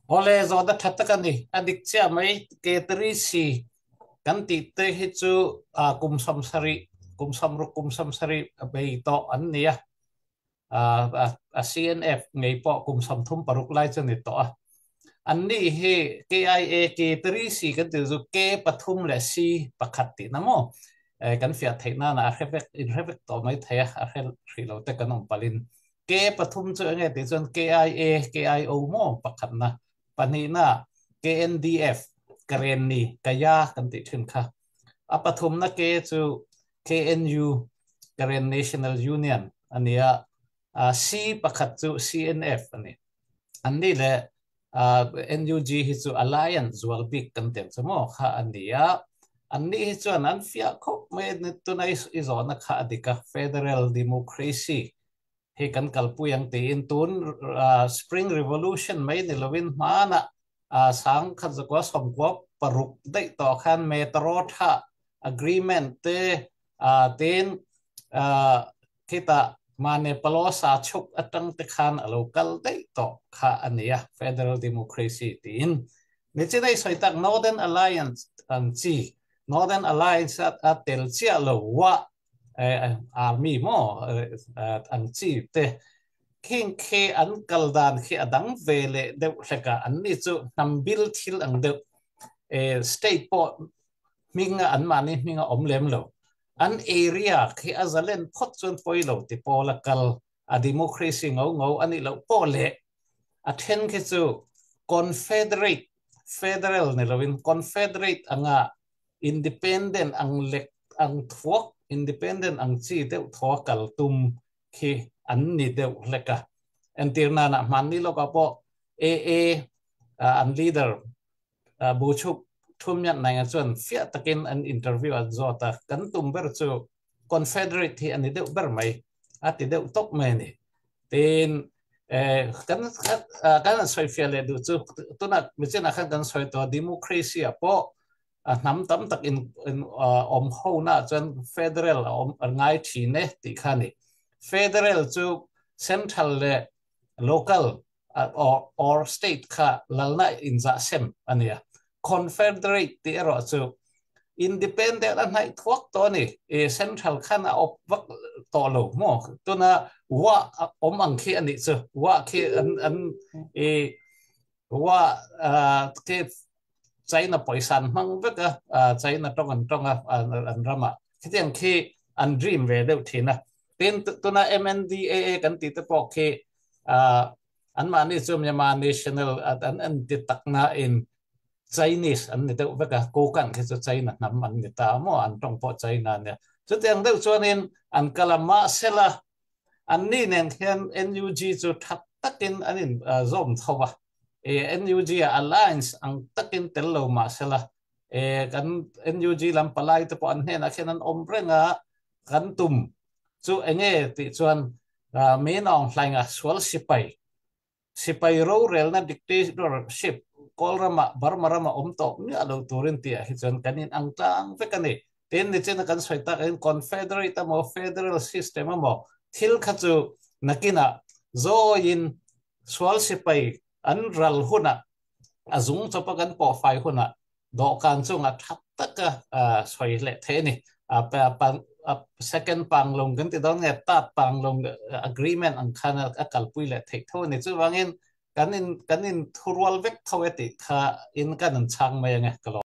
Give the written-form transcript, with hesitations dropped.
Awle, zawhna tha tak a ni. A dik chiah mai, Ketari si kan tih te hi chu kum 70, kum 60, kum 70 bei tawh an ni a. A CNF ngei pawh kum 36 lai chu a ni tawh a. An ni hi KIA Ketari si kan tih chu K pathum leh C pakhat tihna maw? Kan fiah theih nana a hre vek, inhre vek tawh mai thei a, a hre hrih lo te kan awm palhin. K pathum chu enge tih chuan KIA, KIO maw pakhatna, pahnihna KNDF, Karenni, Kaya kan tih thin kha. A pathumna K chu KNU, Karen National Union a ni a, C pakhat chu CNF a ni. An ni leh NUG hi chu Alliance zual bik kan tel chu maw kha a ni a. An ni hi chuan an fiah khawp mai a ni. Tuna i zawhna kha a dik a, Federal Democracy hi kan kalpui ang tiin tun Spring Revolution mai ni lovin hmanah 1996 daih tawh khan Metarotha Agreement te tin Khitah mahni palosa chhuk atang te khan a lo kal daih tawh kha a ni a, Federal Democracy tiin. Nichin a i sawi tak Northern Alliance ang chi, Northern Alliance a tel chiah lo wa Army maw ang chi te khing khi an kal dan khi a dang ve leh deuh hlek a, an ni chu hnam bil thil ang deuh state pawh hminga an mahni hminga awm lem lo. An area khi a zalen phawt chuan pawi lo ti pawl a kal a democracy ngo ngo a nih loh pawh leh a then khi chu confederate federal ni loin confederate anga independent ang lek ang thuak independent ang chi deuh thaw a kal tum khi an ni deuh hlek a. Entir nana hmanni lawkah pawh AA an leader Bu chhuk thum nyat nai chuan fiah takin an interview an zawt a, kan tum ber chu Confederate hi a ni deuh ber mai, a ti deuh tawp mai a ni. Tin, kan kan han sawi fiah leh duh chu tunah michinah khan kan sawi tawh a, democracy ah pawh hnam tam tak in awm ho naah chuan federal a awm ngai thin e tih kha a ni. Federal chu central leh local or state kha lalna inzah sem a nia. Confederate tih erawh chu independent a hnaih thuak tawh a ni. E central khan a awp vak tawh lo maw? Tuna wa awm ang khi a nih chu. Wa khi an an e wa khi China pawisa an hmang vek a, China tawng an tawng a an ramah. Khitiang khi an dream ve deuh thin a. Tin, tuna MNDAA kan tih te pawh khi anmahni chu Myanmar National an an ti tak nain Chinese an ni deuh vek a, Kokang khi chu China hnam an ni ta maw, an tawng pawh China a nia. Chutiang deuh chuanin an kal a, mahsela Anni nen khian NUG chu tha takin an in zawm tho a, NUG ah alliance ang takin tel lo mah sela, kan NUG lam palai te pawh an hnenah khian an awm reng a, kan tum chu enge tih chuan min aung hlainga sual sipai Sipai rorelna dictatorship Kawl ramah Burma ramah awm tawh miah lo turin tihah hi chuan kan in ang tlang vek a ni. Tin, nichina kan sawi tak in Confederate emaw Federal system emaw thil kha chu nakinah zawiin sual sipai an ral hunah a zung chawpa kan pawhfai hunah dawhkan chungah tha taka sawi leh theih a ni. Second Panglong kan ti dawn nge Third Panglong agreement ang khan a kalpui leh theih tho a ni. Chuvangin kan in kan in thurual vek tho e tih kha in kan an chhang mai ange ka lawm.